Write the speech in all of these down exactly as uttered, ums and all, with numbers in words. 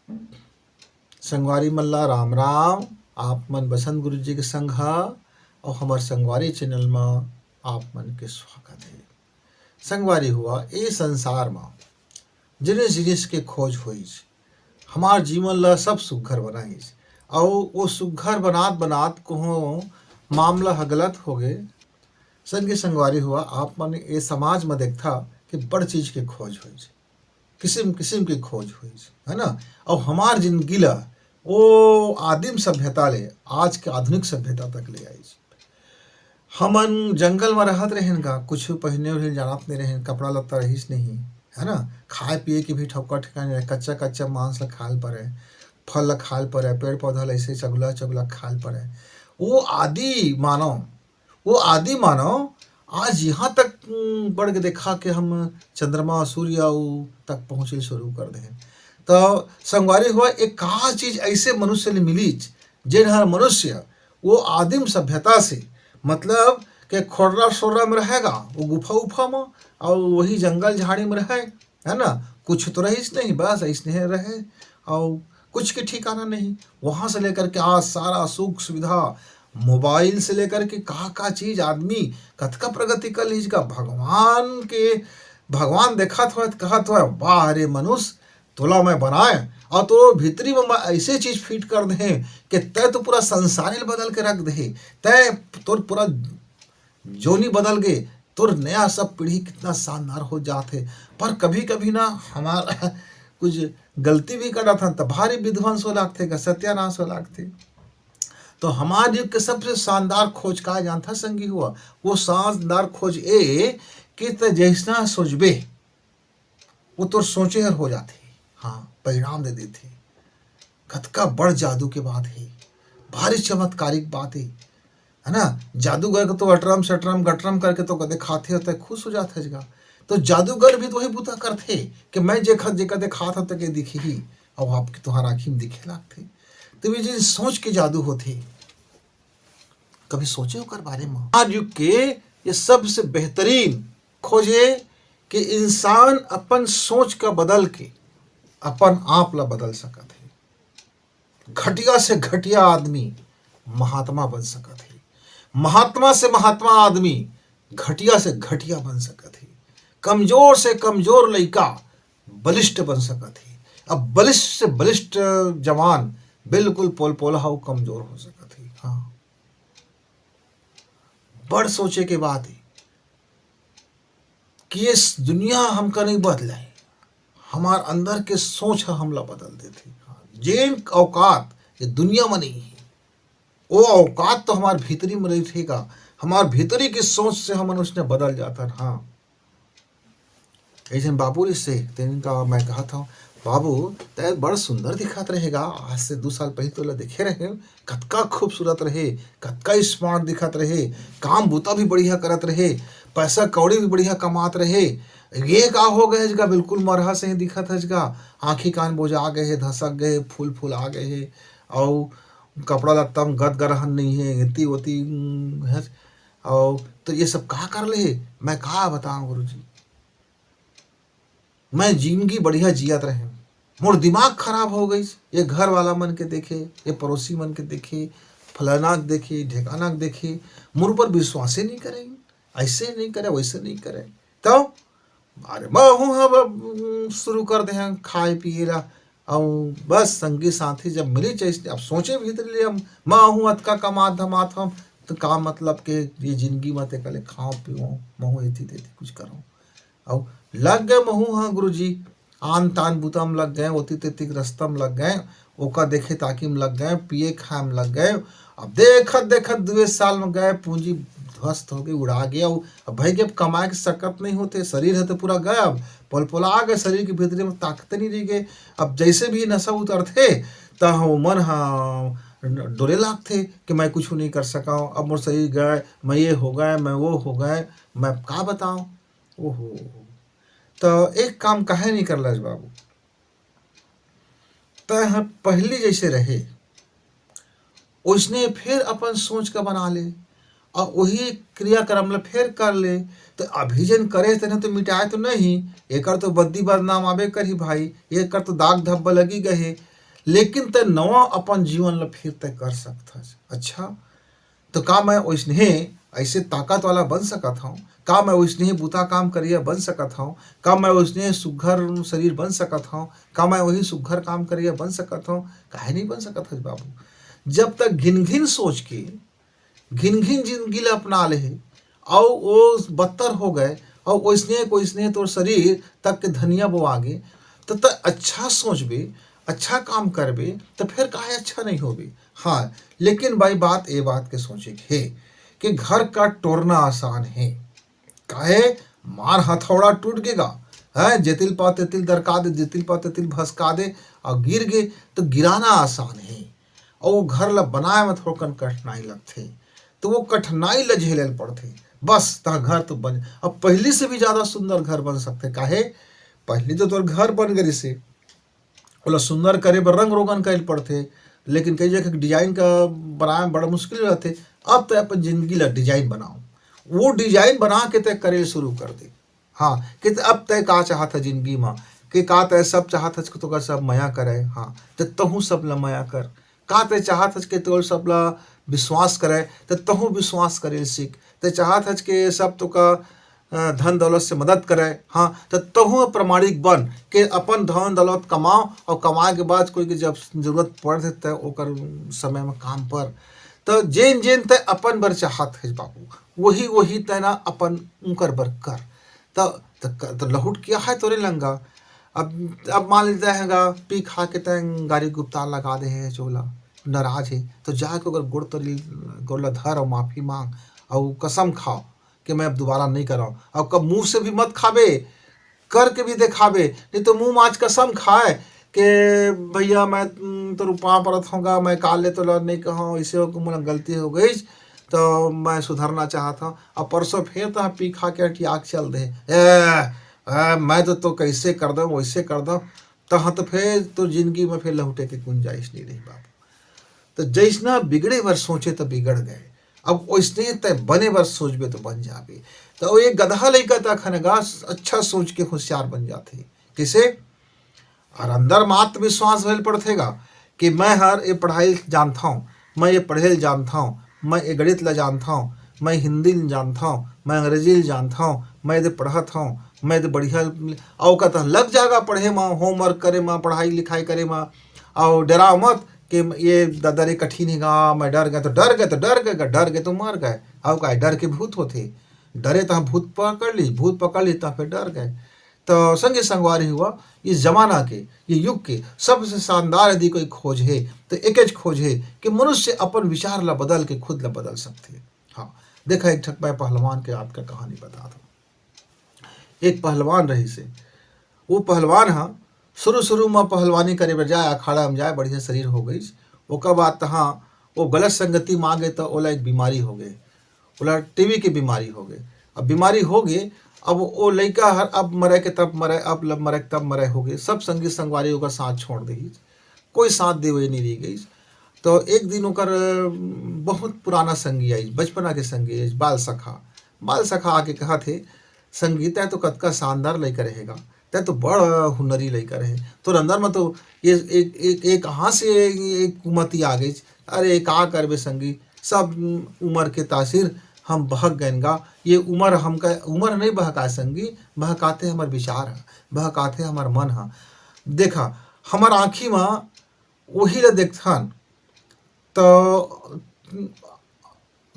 संगवारी मन ला राम राम। आप मन बसंत गुरु जी के संग ह अउ हमर संगवारी चैनल म आप मन के स्वागत हे। संगवारी हुआ, ए संसार म जिनिस जिनिस के खोज होइस, हमार जीवन ला सब सुग्घर बनाइस, अउ वो सुग्घर बनात बनात कहूँ मामला ह गलत हो गए। संगी संगवारी हुआ, आप मन ए समाज म देखथा कि बड़ चीज के खोज होइस, किसिम किसिम के खोज होइस, है ना? अउ हमार जिंदगी ला ओ आदिम सभ्यता ले आज के आधुनिक सभ्यता तक ले आइस। हमन जंगल म रहत रहेन गा, कुछु पहिने ओढ़े जानत नहीं रहेन, कपड़ा लत्ता रहिस नहीं, है ना? खाए पिए के भी ठौका ठिकाने रहे, कच्चा कच्चा मांस ल खाए ल परे, फल ल खाए ल परे, पेड़ पौधा ल ऐसे चगुला चगुला खाए ल परे। वो आदि मानव, वो आदि मानव आज यहाँ तक, उम, बढ़ के देखा कि हम चंद्रमा, सूर्य अउ तक पहुँचे शुरू कर दे। तो संगवारी हुआ, एक का चीज ऐसे मनुष्य ले मिलीच, जेन हर मनुष्य वो आदिम सभ्यता से, मतलब के खोर्रा सोर्रा में रहेगा, वो गुफा उफा में, और वही जंगल झाड़ी में रहे, है ना? कुछ तो रहिस नहीं, बस ऐसने रहे, और कुछ के ठिकाना नहीं। वहाँ से लेकर के आज सारा सुख सुविधा, मोबाइल से लेकर के का का चीज, आदमी कतका प्रगति कर लीज का। भगवान के, भगवान देखत हुए कहत हुए, "वाह रे मनुष्य, तोला मैं बनाए और तोर भीतरी में मैं ऐसे चीज फिट कर दे कि तय तो पूरा संसार ही बदल के रख दे, तय तोर पूरा जोनी बदल गए, तोर नया सब पीढ़ी कितना शानदार हो जात हे।" पर कभी कभी ना हमार कुछ गलती भी करत हन त भारी विध्वंस हो लागथे, का सत्यानाश हो लागथे। तो हमार युग के सबसे शानदार खोज का जानथा संगी हुआ? वो शानदार खोज ए कि त जैसना सोचबे, वो तोर सोचे हर हो जाथे। हाँ, परिणाम दे देथे। कतका बड़ जादू के बात हे, भारी चमत्कारिक बात हे, है ना? जादूगर के तो अटरम सटरम गटरम करके तो कदे खाथे होता है, खुश हो जाथे जगा। तो जादूगर भी तो वही बुता करथे कि मैं जे खा-, जे कदे खात हूँ, तके दिखही, और आपके तुहार आँखी में दिखे लागथे। तो ये जिन सोच के जादू होथे, कभी सोचे ओकर बारे में? आज युग के ये सबसे बेहतरीन खोजे कि इंसान अपन सोच का बदल के अपन आप ला बदल सकत हे। घटिया से घटिया आदमी महात्मा बन सकत हे, महात्मा से महात्मा आदमी घटिया से घटिया बन सकत हे, कमजोर से कमजोर लइका बलिष्ठ बन सकत हे, अब बलिष्ठ से बलिष्ठ जवान बिल्कुल पोलपोला हो, कमजोर हो सकत हे। हाँ, बड़ सोचे के बात हे कि ये दुनिया हमका नहीं बदले, हमार अंदर के सोच ह हमला बदल देथे। हाँ, जेन औकात ये दुनिया में नहीं है, वो औकात तो हमार भीतरी में रहिथे गा, हमार भीतरी के सोच से हमन उसने बदल जाथन। हाँ, एक झन बाबू रिहिसे, तेन का मैं कहत हूँ, "बाबू, तै बड़ सुंदर दिखत रहे गा, आज से दू साल पहले तोला देखे रहे, कतका खूबसूरत रहे, कतका smart दिखत रहे, काम बूता भी बढ़िया करत रहे, पैसा कौड़ी भी बढ़िया कमात रहे, ये का हो गए हजगा, बिल्कुल मरहा से ही दिखत हजगा, आँखी कान बोजा गए हे, धसक गए हे, फूल फूल आ गए हे, अउ कपड़ा लत्ता में गद गरहन नहीं है, एती ओती, उम, है, अउ तो ये सब का कर ले हे, मैं का बताऊँ गुरुजी।" मैं जिंदगी बढ़िया जियत रहे, मोर दिमाग खराब हो गइस। ये घर वाला मन के देखे, ये पड़ोसी मन के देखे, फलाना के देखे, ढेकाना के देखे, मोर ऊपर विश्वासे नहीं करे, ऐसे नहीं करे, वैसे नहीं करे। तो अरे महूँ ह अब शुरू कर दे हन खाए पिए ला, अउ बस संगी साथी जब मिली चाहिए, अब सोचे भीतरी ले हम, महूँ अतका कमात धमात हूँ, तो का मतलब के ये जिंदगी में ते कले खाओ पियो, महूँ एती तेती कुछ करूँ। अउ लग गए महूँ ह गुरुजी, आन तान बूता में लग गए, ओती तेती के रस्ता में लग गए, ओका देखे ताकी में लग गए, पिए खाए में लग गए। अब देखत देखत दुए साल में गए, पूंजी ध्वस्त हो गई, उड़ा गया। अउ अब भाई के अब कमाए के सकत नहीं होते, शरीर है तो पूरा गए, अब पोलपोला आ गए, शरीर के भीतरे में ताकत नहीं रह गए। अब जैसे भी नशा उतरथे, त हमन ह डोले लागथे कि मैं कुछ नहीं कर सका हूँ, अब मोर शरीर गए, मैं ये हो गए, मैं वो हो गए, मैं का बताऊँ। ओहो, त एक काम काहे नहीं करलस बाबू? तैं ह पहिली जइसे रहे, ओइसने फेर अपन सोच के बना ले, अउ ओही क्रियाक्रम ल फेर कर ले। त अभी जेन करे तेन ह तो मिटाए तो नहीं, एकर तो बद्दी बदनाम आबे करही भाई, एकर तो दाग धब्बा लगी गए हे। लेकिन तै नवा अपन जीवन ला फिर तै कर सकथस। अच्छा, तो का मैं ओइसने ऐसे ताकत वाला बन सकत हौं? का मैं ओइसने बुता काम करिया बन सकत हौं? का मैं ओइसने सुघर शरीर बन सकत हौं? का मैं वही सुघर काम करिया बन सकत हौं? काहे नहीं बन सकत हस बाबू? जब तक घिन घिन सोच के, घिन घिन जिंदगी ला अपना ले हे, अउ वो बदतर हो गए, अउ ओइसने के ओइसने तोर शरीर तक के धनिया बोआ गे, तो तै अच्छा सोचबे, अच्छा काम करबे, तो फिर काहे अच्छा नहीं होबे? हाँ, लेकिन भाई, बात, ये बात के सोचे के हे कि घर का टोरना आसान हे। काहे? मार हथौड़ा टूट गेगा, हैं, जेतिल पा तेतिल दरका दे, जेतिल पा तेतिल भसका दे, अउ गिर गे, तो गिराना आसान हे। अउ वो घर ला बनाए में थोड़कन कठिनाई लगथे, तो वो कठिनाई ला झेले ल पड़थे। बस, तह घर तो बन, अब पहली से भी ज्यादा सुंदर घर बन सकथे। काहे? पहली तो तोर घर बन गे रिसे, ओला सुंदर करे बर रंग रोगन करे ल पड़थे, लेकिन कई जगह डिजाइन का बनाए में बड़ा मुश्किल रहथे। अब तै अपन जिंदगी ला डिजाइन बनाओ, वो डिजाइन बना के तै करे शुरू कर दे। हाँ, कि त-, अब तै का चाहत है जिंदगी मा, कि का तै सब चाहत है कि तोकर सब मया करे? हाँ, त तहूँ सब ला मया कर। का तै चाहत है कि तोर सब ला विश्वास करे, त तहूँ विश्वास करे सीख। तै चाहत है कि सब तोका, अ, धन दौलत से मदद करे, हाँ, त तहूँ प्रमाणिक बन के अपन धन दौलत कमाओ, और कमाए के बाद कोई के जब जरूरत पड़थे त ओकर समय में काम पर। त जेन जेन तै अपन बर चाहत है बाबू, वही वही तै ना अपन उनकर बर कर। त, त, त लहुट क्या है तोरे लंगा? अब, अब मान लेता है गा, पी खा के तैं गारी गुप्तान लगा दे है चोला, नाराज है, तो जाके ओकर गोड़ तरी, गोड़ ला धर और माफी मांग, और कसम खाओ कि मैं अब दोबारा नहीं करऊँ। और कब मुंह से भी मत खाबे, करके भी दिखाबे, नहीं तो मुंह में आज कसम खाए कि भैया, मैं, उम, तोर पाँव परत हौं गा, मैं काल ले तोला नहीं कहूँ, इसे हो मोला गलती हो गई, तो मैं सुधरना चाहत हौं। अब परसों फिर तो पी खा के अटिया के चल दे, ए, ए, मैं तो, तो कैसे कर दो, वैसे कर दो, तहाँ तो फिर तो जिंदगी में फिर लहुटे के गुंजाइश नहीं रही बाबू। तो जैसना बिगड़े बर सोचे तो बिगड़ गए, अब वैसने तै बने बर सोचबे तो बन जाबे। तो एक गधा लइका तक है ना गा, अच्छा सोच के होशियार बन जाथे। कैसे? और अंदर में आत्मविश्वास भइल पड़थे गा कि मैं हर ये पढ़ाई जानथौं, मैं ये पढ़े ल जानथौं, मैं ये गणित ल जानथौं, मैं हिंदी ल जानथौं, मैं अंग्रेजी ल जानथौं, मैं ये पढ़त हौं, मैं ये बढ़िया, अउ कहता लग जाएगा पढ़े में, होमवर्क करे में, पढ़ाई लिखाई करे में, अउ डरा मत कि ये दादा रे कठिन हे गा, मैं डर गया तो डर गए, तो डर गए, डर गए तो मर गए। अउ का डर के भूत होथे, डरे तहाँ भूत पकड़ ली, भूत पकड़ ली तहाँ फिर डर गए। तो संगी संगवारी हुआ, इस जमाना के, ये युग के सबसे शानदार यदि कोई खोज है, तो एकेच खोज है कि मनुष्य अपन विचार ला बदल के खुद ला बदल सकथे। हाँ, देखा, एक ठक मैं पहलवान के आपका कहानी बता दूँ। एक पहलवान रहिसे, वो पहलवान ह शुरू-शुरू म पहलवानी करे बर जाए, अखाड़ा म जाए, बढ़िया शरीर हो गइस। ओकर बाद तहाँ वो गलत संगति म आ गे, त ओला एक बीमारी हो गे, ओला टीबी के बीमारी हो गे। अब बीमारी हो गे, अब वो लइका हर अब मरे के तब मरे, अब लब मरे के तब मरे हो गे। सब संगी संगवारी ओकर साथ छोड़ देहिस, कोई साथ देवे नहीं रह गइस। तो एक दिन ओकर, अ, बहुत पुराना संगी आइस, बचपना के संगी आइस, बाल सखा। बाल सखा आके कहत हे, "संगी, तैं तो कतका शानदार लइका रहे गा, तैं तो बड़ हुनरी लइका रहे, तोर अंदर म तो ये एक, एक, एक कहाँ से एक कुमति आ गइस? अरे, का करबे संगी, सब उमर के तासीर हम बहक गएन गा। ये उमर हमका, उमर नहीं बहकाए संगी, बहकाथे हमर विचार ह, बहकाथे हमर मन ह। देखा, हमर आँखी म वही ल देखथन, त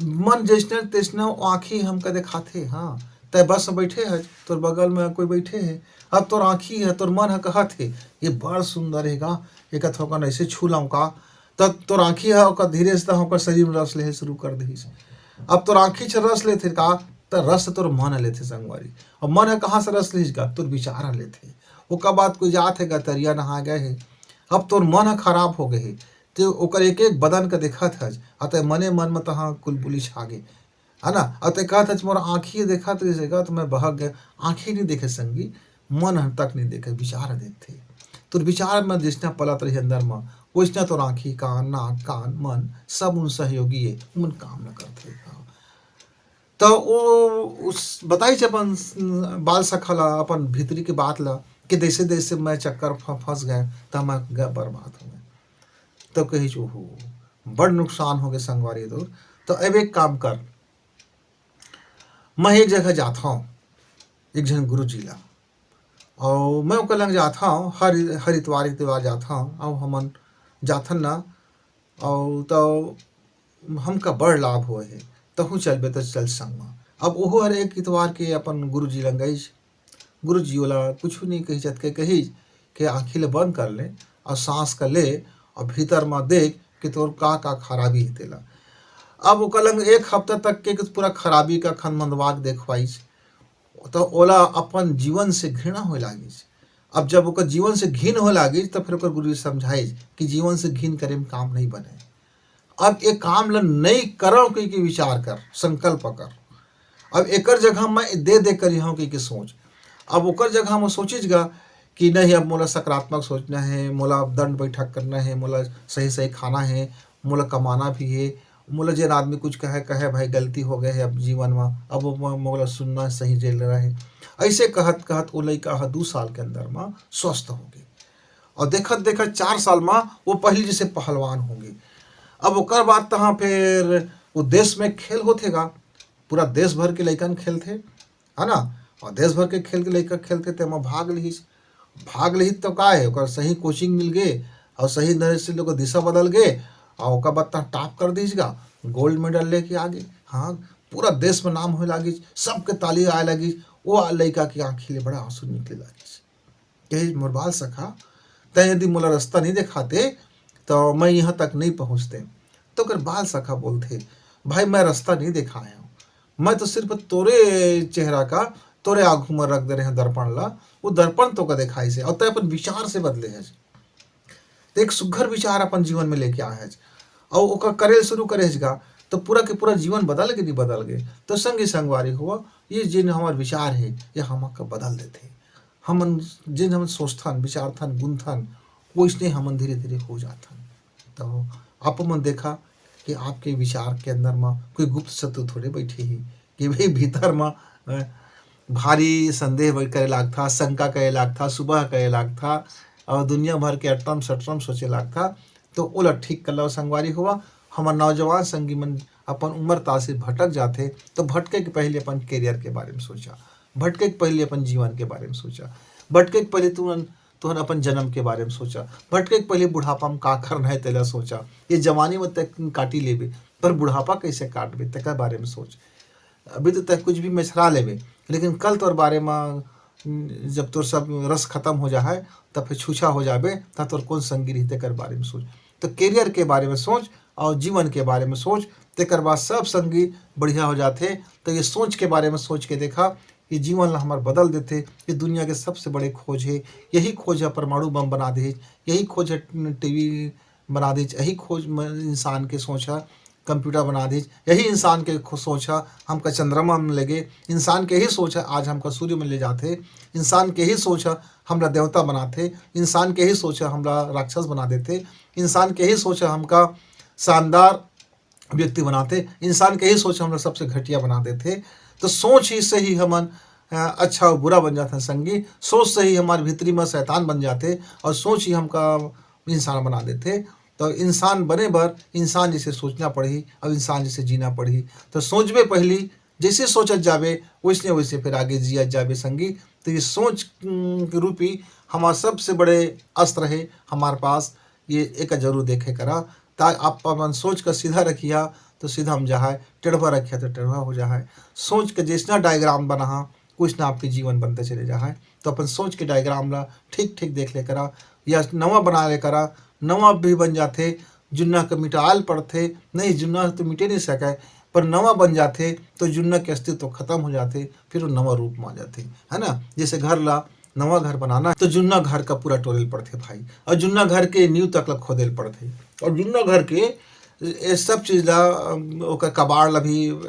मन जैसने तैसने आँखी हमका देखाथे। हाँ, तै बस में बैठे हस, तोर बगल में कोई बैठे हे, अब तोर आँखी ह, तोर मन ह कहत हे, ये बड़ सुंदर हे गा, एका थोकन ऐसे छू लऊँ का?" त तोर आँखी ह ओकर धीरे से तहाँ ओकर शरीर में रस लेहे शुरू कर देहिस। अब तोर आँखी छ रस लेथे का, त रस तोर मन ह लेथे संगवारी। अब मन ह कहाँ से रस लेहिस गा? तोर विचार ह लेथे। ओकर बाद कोई जात हे गा, तरिया नहा गए हे, अब तोर मन ह खराब हो गए हे, ते ओकर एक-एक बदन के देखत हस, अउ तै मने मन म तहाँ कुलबुली छा गे, है ना? अउ तै कहत हस, "मोर आँखी देखत रहिस हे गा, त मैं बहक गए।" आँखी नहीं देखे संगी, मन ह तक नहीं देखे, विचार ह देखथे। तोर विचार म जइसना पलत रही अंदर म, वइसना तोर आँखी, कान, नाक, कान, मन, सब उन सहयोगी हे, उमन काम न करथे। हाँ। त वो उस बताइस अपन बाल सखा ला, अपन भीतरी के बात ला, कि जैसे जैसे मैं चक्कर फ-, फंस गए, त मैं ग-, बर्बाद हो गए। तो कहिस, "ओहो, बड़ नुकसान होगे संगवारी तोर।" तो अब एक काम कर, मैं एक जगह जात हौं, एक झन गुरुजी ला, अउ मैं ओकर लंग जात हौं, हर, हर इतवार, इतवार जात हौं, अउ हमन जाथन ना, अउ तो हमका बड़ लाभ होए हे, तहूँ चलबे त चल संग म। अब ओहू हर एक इतवार के अपन गुरुजी लंग गइस। गुरुजी ओला कुछु नइ कहिस, अतके कहिस के आँखी ल बंद कर ले अउ सांस कर ले अउ भीतर म देख के तोर का-का खराबी हे तेला। अब ओकर लंग एक हफ्ता तक के पूरा खराबी का खन मंदवा के देखवाइस, त ओला अपन जीवन से घृणा होए लागिस। अब जब ओकर जीवन से घिन होए लागिस, त फिर ओकर गुरुजी समझाइस कि जीवन से घिन करे म काम नइ बने। अब ए काम ल नइ करव कहिके विचार कर, संकल्प कर। अब एकर जगह मैं दे दे करिहौं कहिके सोच। अब ओकर जगह म सोचिस गा कि नहीं, अब मोला सकारात्मक सोचना हे, मोला दंड बैठक करना हे, मोला सही-सही खाना हे, मोला कमाना भी हे, मोला जेन आदमी कुछ कहे, कहे भाई गलती हो गए हे अब जीवन म, अब वो म-, मोला सुनना सही जेल रहे। ऐसे कहत-कहत वो लइका ह दू साल के अंदर म स्वस्थ हो गे। अउ देखत-देखत चार साल म वो पहिली जैसे पहलवान हो गे। अब ओकर बाद तहाँ फिर वो देश में खेल होथे गा, पूरा देश भर के लइकन खेलथे, है ना? अउ देश भर के खेल के लइका खेलथे, तेमा भाग लिहिस। भाग लिहिस तो का हे, ओकर सही coaching मिल गे अउ सही तरह से ओकर दिशा बदल गे अउ ओकर बाद तहाँ top कर दिस गा, gold medal लेके आ गे। हाँ, पूरा देश में नाम होए लागिस, सबके ताली आए लागिस। वो लइका के आँखी ले बड़ा आंसू निकले लागिस। कहे, "मोर बाल सखा, तैं यदि मोला रास्ता नहीं दिखाते, तो मैं यहाँ तक नहीं पहुँचते।" तो ओकर बाल सखा बोलथे, "भाई, मैं रास्ता नहीं दिखाए हूँ, मैं तो सिर्फ तोरे चेहरा का, तोरे आगू में रख दे रहे हैं दर्पण ला, वो दर्पण तो का दिखाइस हे, और तैं अपन विचार से बदले हस। तो एक सुघर विचार अपन जीवन में लेके आए हस, और ओकर करे शुरू करे हस गा, तो पूरा के पूरा जीवन बदल के नहीं बदल गए।" तो संगी संगवारी हुआ, ये जिन हमार विचार है, ये हमका बदल देथे। हमन, जेन हमन सोचथन, विचारथन, गुनथन, वइसने हमन धीरे-धीरे हो जाथन। तो आप मन देखा कि आपके विचार के अंदर म कोई गुप्त शत्रु थोड़े बइठे हे कि भाई भीतर म, अ, भारी संदेह बै-, करे लागथा, शंका करे लागथा, सुबह करे लागथा अउ दुनिया भर के अटरम-सटरम सोचे लागथा। तो ओला ठीक कर लव संगवारी होवा। हमर नौजवान संगी मन अपन उम्र तासीर भटक जाथे, तो भटके के पहले अपन career के बारे में सोचा, भटके के पहले अपन जीवन के बारे में सोचा, भटके के पहले तुहन, तुहन अपन जन्म के बारे में सोचा, भटके के पहले बुढ़ापा में का करना है तेला सोचा। ये जवानी में तक काटी लेबे, पर बुढ़ापा कैसे काटबे तेकर बारे में सोच। अभी तो तय कुछ भी मेछरा लेबे, लेकिन कल तोर बारे में, जब तोर सब रस खत्म हो जाए, तब फिर छूछा हो जाबे, तब तोर कौन संगी रही तेकर बारे में सोच। तो career के बारे में सोच और जीवन के बारे में सोच, तेकर बाद सब संगी बढ़िया हो जाथे। तो ये सोच के बारे में सोच के देखा, ये जीवन ला हमार बदल देथे। ये दुनिया के सबसे बड़े खोज है, यही खोज है परमाणु बम बना दे, यही खोज है टीवी बना दीच, यही खोज म-, इंसान के सोच ह computer बना दीच, यही इंसान के खो-, सोच ह हमका चंद्रमा में लेगे, इंसान के ही सोच ह आज हमका सूर्य में ले जाथे, इंसान के ही सोच ह हमला देवता बनाथे, इंसान के ही सोच ह हमला राक्षस बना देथे, इंसान के ही सोच ह हमका शानदार व्यक्ति बनाथे, इंसान के ही सोच ह हमला सबसे घटिया बना देथे। तो सोच ही से ही हमन, अ, अच्छा और बुरा बन जाथन संगी, सोच से ही हमारे भीतरी में शैतान बन जाथे और सोच ही हमका इंसान बना देथे। तो इंसान बने बर इंसान जैसे सोचना पड़ही, अब इंसान जैसे जीना पड़ही। तो सोचबे पहली, जैसे सोचत जाबे, वैसने वैसे फिर आगे जियत जाबे संगी। तो ये सोच, उम, रूपी हमार सबसे बड़े अस्त्र है हमार पास, ये एक जरूर देखे करा। ता आप अपन सोच का सीधा रखिया तो सीधा हम जाए, टेढ़वा रखिया तो टेढ़वा हो जाए। सोच के जैसना diagram बना, वैसना आपके जीवन बनते चले जाए। तो अपन सोच के diagram ला ठीक ठीक देख ले करा, या नवा बना ले करा। नवा भी बन जाथे, जुन्ना के मिटाल पड़थे, नहीं, जुन्ना तो मिटे नहीं सके, पर नवा बन जाथे तो जुन्ना के अस्तित्व खत्म हो जाथे, फिर वो नवा रूप में आ जाथे, है ना। जैसे घर ला नवा घर बनाना है तो जुन्ना घर का पूरा टोरेल पड़थे भाई, और जुन्ना घर के नींव तक ला खोदेल पड़थे, और जुन्ना घर के ये सब चीज ला, अम, ओकर कबाड़ ला भी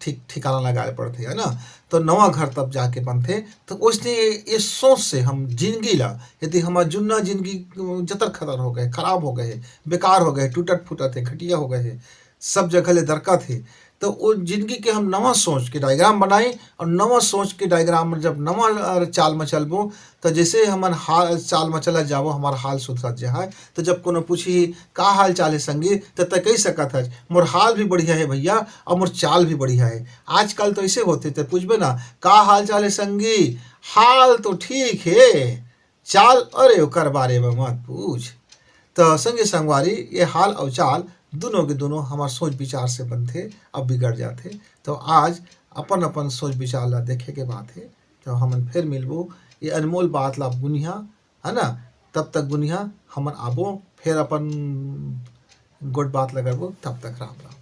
ठीक ठिकाना लगाए पड़थे, है ना। तो नवा घर तब जाके बनथे। तो ओइसने ये सोच से हम जिंदगी ला, यदि हमार जुन्ना जिंदगी, अ, जतर खतर हो गए, खराब हो गए, बेकार हो गए, टूटत फूटत है, घटिया हो गए है, सब जगह ले दरकत है, तो वो जिंदगी के हम नवा सोच के डायग्राम बनाई, और नवा सोच के डायग्राम में जब नवा चाल में चलबो, तो जैसे हमन हाल चाल में चला जाबो, हमार हाल सुधरत जाए। तो जब कोनो पूछी, "का हाल चाल है संगी?" तो तय कह सकत है, "मोर हाल भी बढ़िया है भैया, और मोर चाल भी बढ़िया है।" आजकल तो ऐसे होते, तो पूछबे ना, "का हाल चाल है संगी?" हाल तो ठीक है, चाल, अरे ओकर बारे में मत पूछ। तो संगी संगवारी, ये हाल और चाल दोनों के दोनों हमार सोच विचार से बनथे, अब बिगड़ जाथे। तो आज अपन अपन सोच विचार ला देखे के बात है। तो हमन फिर मिलबो, ये अनमोल बात ला गुनिहा, है ना? तब तक गुनिहा, हमन आबो, फिर अपन गोठ बात ला करबो। तब तक राम राम।